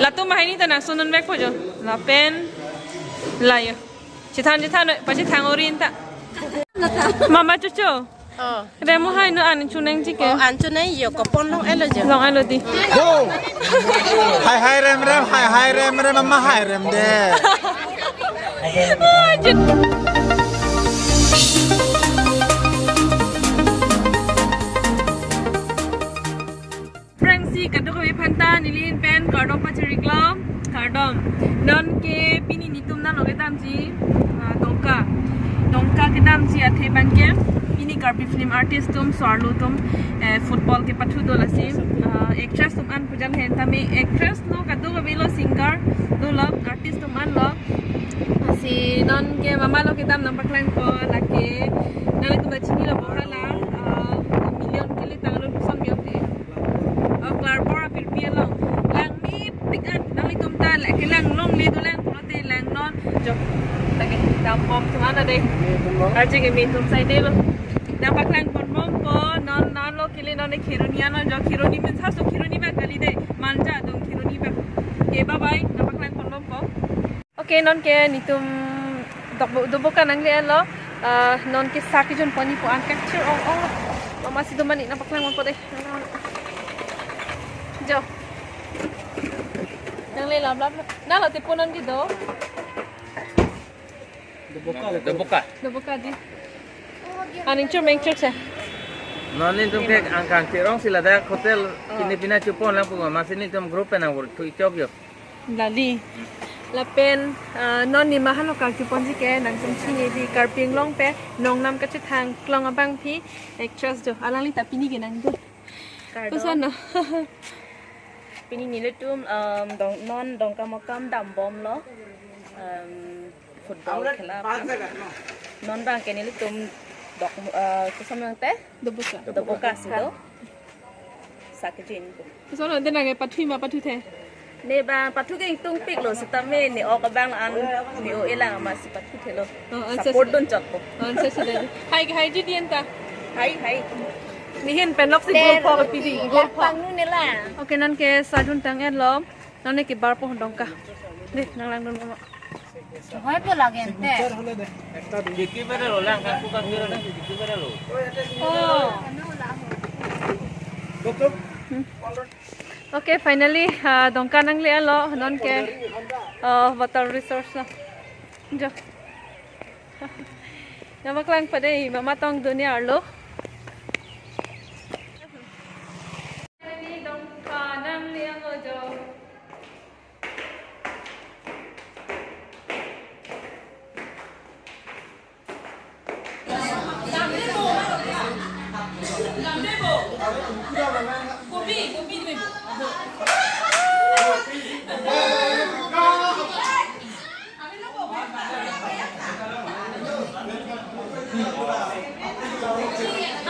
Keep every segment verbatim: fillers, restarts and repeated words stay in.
Latum banghini ta nangsun dunvekpo jo. Lapen la jo. Chethan chethan pachethang orin ta. Mama Chocho. Oh. Remo hai no an chunangji ke. Oh, an chunang jo, kopon long-elo jo. Long-elo dei. Yo. Hai hai rem rem, hai hai rem rem, mama hai rem de. Ah, jut. Aphrangsi kadokave aphanta neli ahin pen kardom pachiriklo, kardom. Non ke pini netum nanglong kedamji, ah, Dongka. Dongka kedamji athe abang ke pini Karbi film artist atum, so-arlo atum, eh, football kepathu do lasi, ah, actress atum an pujan hen tame actress lo, kadokave lo, singer dolo, artist atum an lo. Lasi non ke mama lo kedam nangpaklangpo lake. Nanglitum ta chinilo bo hala, ah, million kele tanglo luson miyong te. Oh, Klarbor apirpi along. Langmepik an, nanglitum ta lake lang longle dolang pulote langnon. Jo. Lake dambom atum an dei. Arje ke me atum saidelo. Nangpaklangponbompo, non, non lo kele non ke Kheroni anon jo, Kheroni means haso Kheroni abang kali dei. Manja adung Kheroni abang. Oke, bye bye. Nangpaklangponbompo. Oke, non ke netum Dok-, Doboka nanglelo, ah, non ke sa kejun ponji pu an kachir ong ong. Mama si do mani nangpaklangponpo dei. Jo. Nanglelo bla bla. Nalo tepo non ke do. Doboka. Doboka dei. Aning chur meng chur sa. Non netum ke angkang chirong si ladak hotel, oh, pini pina chupon lang pu mama si netum group pen nang work tu ichok jo. Lali. Lapen, ah, non nima halo kangchuponji ke nangtum chini dei, Karbi Anglong pen nongnam kachethang klong abangpi actress jo. Alangli ta pini ke nangdo. Kardom. Koson no? Pini nelitum, um, dong, non Dongkamukam dambomlo. Um, football khela. Non abang ke nelitum dok, uh, koson nang te? Doboka. Doboka si do. Sa kejun pu. Koson no, de nang ke pathu ma pathuthe? Ne ba pathu ke ingtungpiklo sitame ne ok abang an ne o-e lang amatsi pathuthelo. Oh, answer support si dunchotpo. Oh, answer si dei. Hai, haiji dei anta. Hai, hai. Ne ahin pen lok si golpho kepi dei, golpho. Pangnu ne la. Oke, non ke sa dun tang-etlo. Non ne kebarpo Dongka. Dei, nanglangdun mama. Hoipo lake ante. Diki bere lo lang, kaku kaku lo diki bere lo. Oh. Hmm. Okay, finally, ah, Dongka nanglelo, non ke, ah, water resource lo. Jo. Nangpaklangpo dei, mama tong dun arlo. Finally, Dongka nanglelo jo.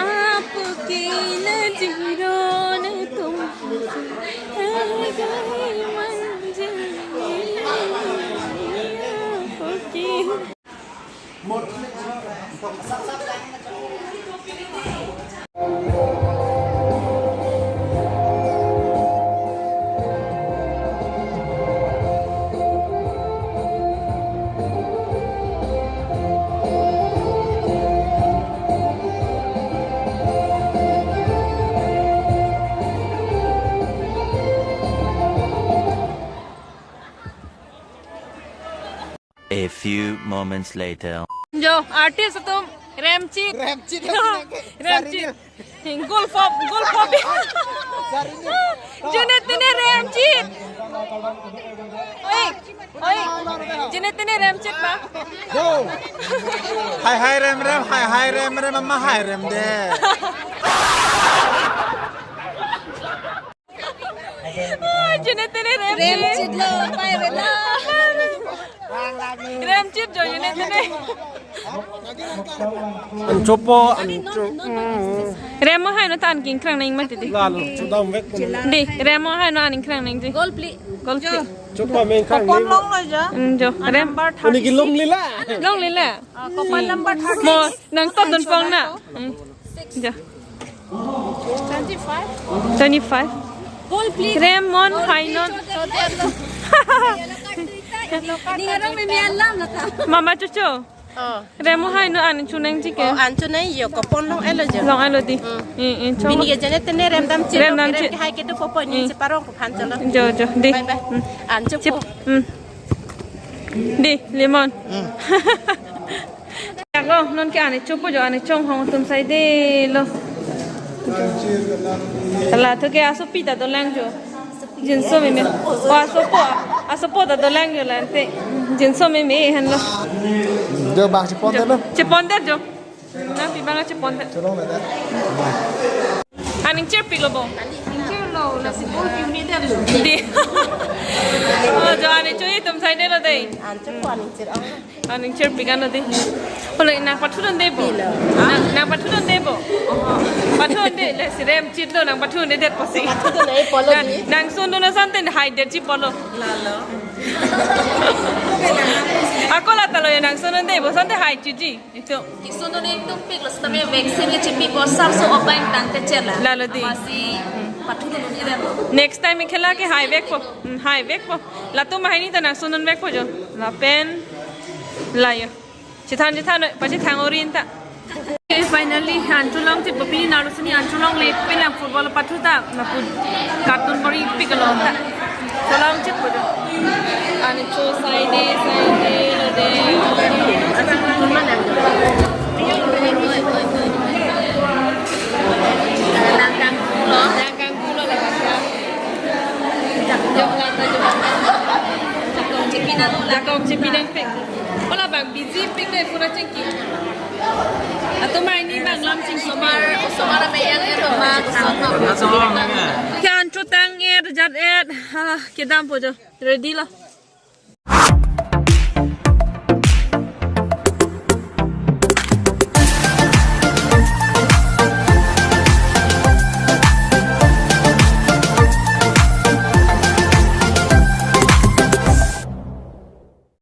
Apo ke la jiro na tum hai gai manja. Apo ke. A few moments later. Jo, artist atum remchit. Remchit. Remchit. Golpho, golpho. June tene remchit. Oi, oi. June tene remchit ma. Yo. Hai hai rem rem, hai hai rem rem, mama hai rem de. Ah, june tene remchit. Remchit lo, pai rela. Remchit jo june tene. Anchopo, ancho. Remo hai no ta an kingkrang nang mati dei. Lalo, chudam vek pun. Dei, remo hai no an kingkrang nangji. Goal pli. Goal pli. Chopo meng kang. Pon long lo jo. Hmm, jo. Rem. Number thirty-six. Uni ke longlila. Longlila. Ah, coupon number thirty-six. Mo, nangtop dunpong na. Hmm. Jo. Twenty-five. Twenty-five. Remon, hainon. Ning arong meme alam nata. Mama Chocho. Oh. Remon, hainon, an chonangji ke. Oh, an chonang yo, kopon long-elo jo. Long-elo dei. Hmm. Eh, eh, chong. Pini ke jane tene remdam chiro, Remdam rem chi- ke hai kedo popo ni Hmm. cheparong ko phan cholo. Jo, jo, dei. Bye bye. Hmm. An Chip. Chopo. Hmm. Dei, lemon. Hmm. Ako, non ke an chopo jo, an chonghong atum saidelo. Hala thu ke asopi ta dolang jo. Jinso meme. O asopo, asopo ta dolang jo lante. Jinso meme henlo. Jo bang chepondet lo. Chepondet jo. Na pi bang chepondet. Cholong na da. An cherpiklo bo. Cherlo, lasi bo humidad lo. Dei. Oh, jo an cho atum saidelo dei. An chopo an cher ang. An cherpik an dei. Hola nangpathu dunde bo. Pilo. Nang, nangpathu dunde bo. Pathu dunde, lasi rem chitlo nangpathu dunde det pasi. Pathu dunde polo Nang, dei. Nangsun dun asonte hai det chi polo. Lalo. Ako la talo nangsun dunde bo asonte hai chiji. Ito. Ingsun dun ingtung piklo sitame vaccine ke chipi bo sarso opa ingtang te chela. Lalo dei. Amatsi pathu dunde dei. Next time khela ke haivekpo. Hmm, haivekpo. Latum hini ta nangsun dunvekpo jo. Lapen. La yo. Chethan, chethan, pachethang orin ta. Okay, finally, an cholong chit bo pini nalo sini an cholongle pen lang football pathu ta, lapu carton bor-ipiklo ta. Cholong chit bo jo. An cho saide, saidelo dei. Nangkangkulo. Nangkangkulo la. Jok la ta jok. Jakong chipina lo la. Jakong chipinangpik. Hola bang busy pik dei pura chingki. Atum hini bang lam chingki. Osomar, osomar meyang ero ma, osomar. Kan chotang er jat er. Ha, kedampo jo. Ready lo.